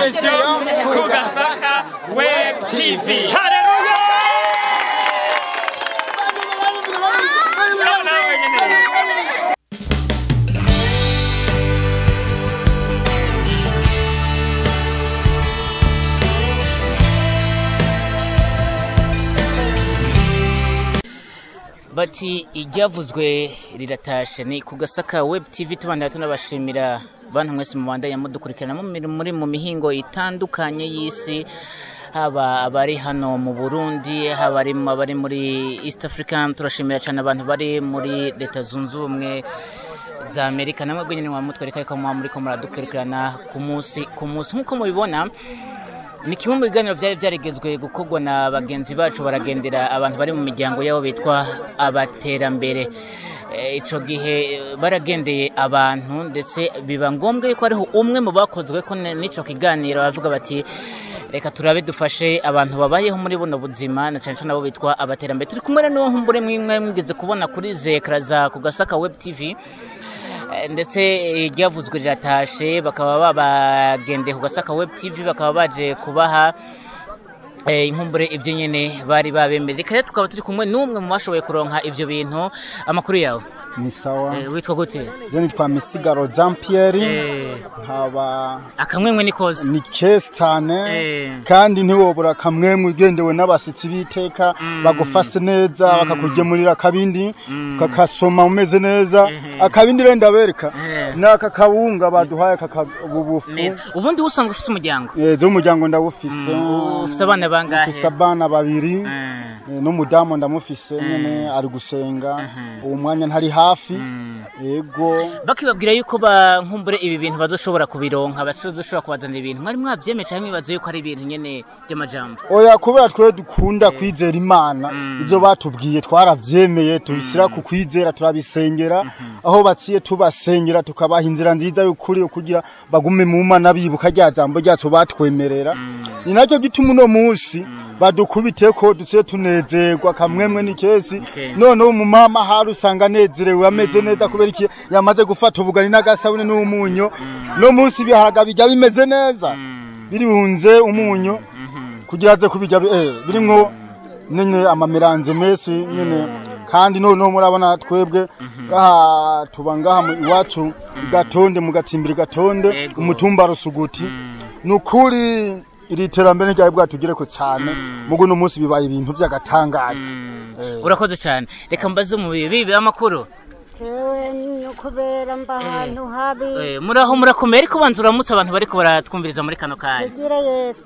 Televiziyo ku Gasaka Web TV. Haleluya! Bati iryavuzwe riratashe ni ku Gasaka Web TV. Tubandanya tunabashimira bantu mwese mubandanya mudukurikirana muri mu mihingo itandukanye y'isi, haba abari hano mu Burundi, haba abari muri East Africa. Turashimira cyane abantu bari muri Leta Zunze Ubumwe za Amerika, namwe gwenyene mwamutwereka ko muba muriko muradukurikirana ku munsi ku munsi. Nk'uko mubibona, ni kimwe mu biganiro byari byarigezwe gukorwa na bagenzi bacu, baragendera abantu bari mu miryango yabo bitwa abaterambere. Ico gihe baragendeye abantu, ndetse biba ngombwa yuko hariho umwe mu bakozwe ko n'ico kiganiro bavuga bati reka turabe dufashe abantu babayeho muri buno buzima, na cyane cyane abo bitwa abaterambere. Turi kumwe n'uwo nkumbure mwimwe mwigeze kubona kuri zekra za ku Gasaka Web TV, ndetse ryavuzwe riratashe, bakaba babagendeye ku Gasaka Web TV, bakaba baje kubaha inkumbure ibyo nyene bari babemereye. Reka rero tukaba turi kumwe n'umwe mu bashoboye kuronka ivyo bintu. Amakuru yawe? Ni sawa. Witwa gute? Je nitwa Misigaro Jean Pierre, nkaba akamwemwe ni kose. Ni kesi cyane, kandi ntiwobura akamwemwe ugendewe n'abasitsi b'iteka, bagufase neza, bakakugemurira akabindi kakasoma umeze neza. Akabindi rero ndabereka n'aka kawunga baduhaye bubufu. Ubundi usanga ufise umuryango? Je umuryango ndawufise. Ufise abana bangahe? Ufise abana babiri, n'umudamu ndamufise nyene ari gusenga uwo mwanya ntari hafi. Yego. Bakibabwira yuko bankumbure ibi bintu bazoshobora kubironka, bazoshobora kubazanira ibintu, mwari mwavyemeye canke mwibaze yuko ari ibintu nyene by'amajambo? Oya, kubera twe dukunda kwizera Imana, ivyo batubwiye twaravyemeye, tubishyira ku kwizera, turabisengera aho baciye tubasengera, tukabaha inzira nziza y'ukuri kugira bagume mu Mana bibuka rya jambo ryacu batwemerera. Ni nacyo gituma uno munsi badukubite ko duciye tunezerwa, kamwemwe ni kesi. Noneho umumama hari usanga anezerewe ameze neza kubera iki yamaze gufata ubugari n'agasabune n'umunyu. No munsi ibiharage bijya bimeze neza, birunze umunyu kugira aze kubijya birimwo nyene amameranze menshi nyene. Kandi noneho murabona twebwe ngaha tuba ngaha mu iwacu Gatonde, mu Gatsimbiri Gatonde, umutumba Rusuguti. Nukuri iri terambere ryari bwatugireko cyane, mugo no munsi bibaye ibintu by'agatangaza. Urakoze cyane. Reka mbaze mu bibi amakuru. Jewe nukubera mba ahantu habi. Muraho murakomeye, ariko banza uramutse abantu bariko baratwumviriza muri kano kanya. Kugira Yesu.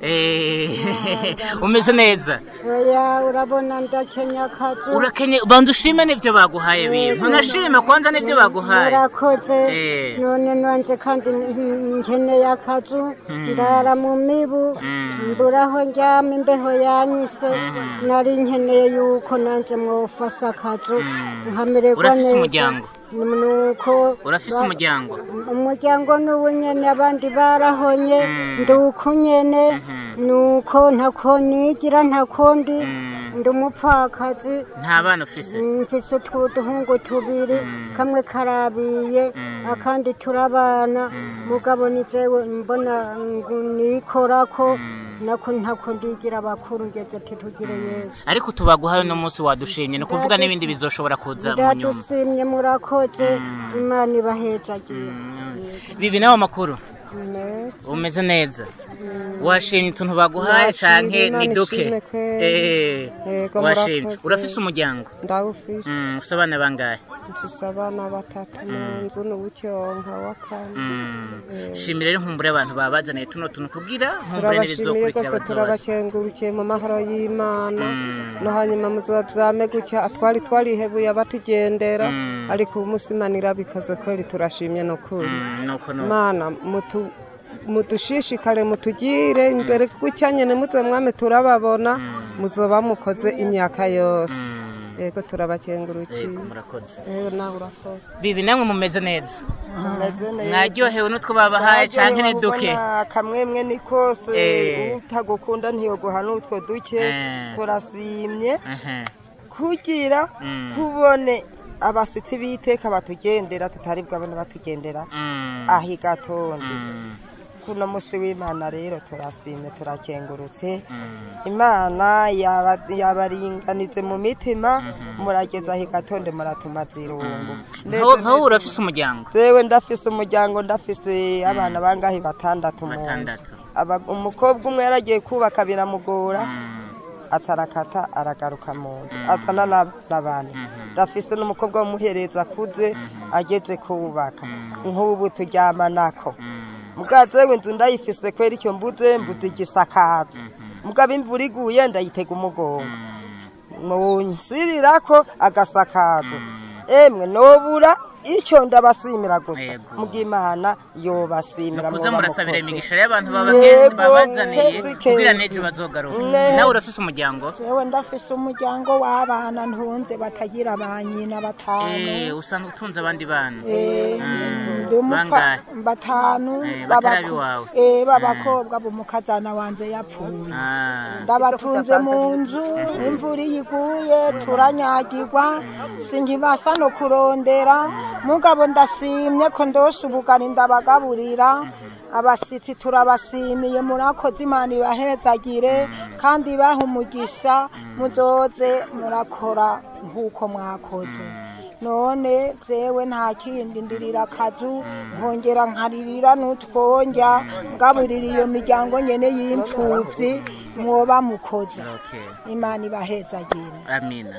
Umeze neza? Oya, urabona ndakenya akazu. Urakenye, banza ushime n'ivyo baguhaye bintu. Ntunashime kwanza n'ivyo baguhaye. Murakoze. None nanje kandi nkeneye akazu, ndara mu mibu, mburaho ndyama imbeho yanyishe. Nari nkeneye yuko nanje mwofasha akazu nkamererwa neza. Urafise umuryango? Nuko urafise umuryango? Umuryango n'ubu nyene abandi barahonye, nduko nyene nuko ntako nigira ntakondi, ndi umupfakazi. Nta bana ufise? Mfise uduhungu tubiri, kamwe karabiye akandi turabana, mugabo ni jewe mbona nikorako nako ntako ndigira abakuru ngeze titugire Yesu. Ariko tubaguhaye no munsi wadushimye, ni kuvuga n'ibindi bizoshobora kuza mu nyuma. Ndadushimye, murakoze, Imana ibahejagiye. Bibi nawe amakuru? Umeze neza? Washimye utuntu baguhaye canke ni duke? Washimye. Urafise umuryango? Ndawufise. Ufise abana bangahe? Mfise abana batatu mu nzu n'ubucyonka wa kane. Shimira rero nkumbure abantu babazaniye tuno tuntu kugira nkumbure n'ibizokurikira bazobaza. Turabakengurukiye mu mahoro y'Imana. No hanyuma muzobyame gutya, atwari twarihebuye abatugendera, ariko umusimanira bikoze kweri, turashimye no kuri. Mana mudushishikare mutugire imbere gutya nyene, muze mwame turababona, muzoba mukoze imyaka yose. Yego, turabakengurukiye. Yego, murakoze. Yego, nawe urakoze. Bibi namwe mumeze neza? Mumeze neza. Mwaryohewe n'utwo babahaye canke ni duke? Akamwemwe ni kose, utagukunda ntiyoguha n'utwo duke. Turasimye kugira tubone abasitsi b'iteka batugendera tutari bwabone batugendera aho i Gatonde. Kuno musi w'Imana rero turasimye, turakengurutse. Imana yabaringanize mu mitima, murageza aho igatonde, muratumaza irungu. Nkawe urafise umuryango? Zewe ndafise umuryango, ndafise abana bangahe? Batandatu mu nzu. Batandatu. Umukobwa umwe yaragiye kubaka biramugora, atarakata aragaruka mu nzu, azana n'abana bane. Ndafise n'umukobwa w'umuhereza akuze ageze kubaka, nk'ubu turyamanako. Mugabo inzu ndayifise kwera, icyo mbuze igisakazo. Mugabo imvura iguye ndayitega umugongo, munsirirako agasakazo. Emwe, nobura icyo ndabasimira gusa. Mugimana yobasimira. Nukuza mwoba murasabira mukoze. Imigisha y'abantu Yego, babazaniye kenshi, kugira kenshi. n'ejo bazogaruka. Ne. Nawe urafise umuryango? Jewe ndafise umuryango w'abana ntunze batagira ba nyina, batanu. Usanzwe utunze abandi bana? Ndi umupfa. Bangahe? Batanu. Batari abiwawe? B'abakobwa b'umukazana wanje yapfuye. Ndabatunze mu nzu, imvura iyo iguye turanyagirwa, sinkibasa no kurondera. Mugabo ndasimye ko ndose ubugari ndabagaburira. Abashyitsi turabashimiye, murakoze, Imana ibahezagire kandi ibahe umugisha, muzoze murakora nk'uko mwakoze. None zewe nta kindi ndirira akazu, nkongera nkaririra n'utwonjya ngaburira iyo miryango nyene y'imfuvyi. Mwoba mukoze. Imana ibahezagire. Amina.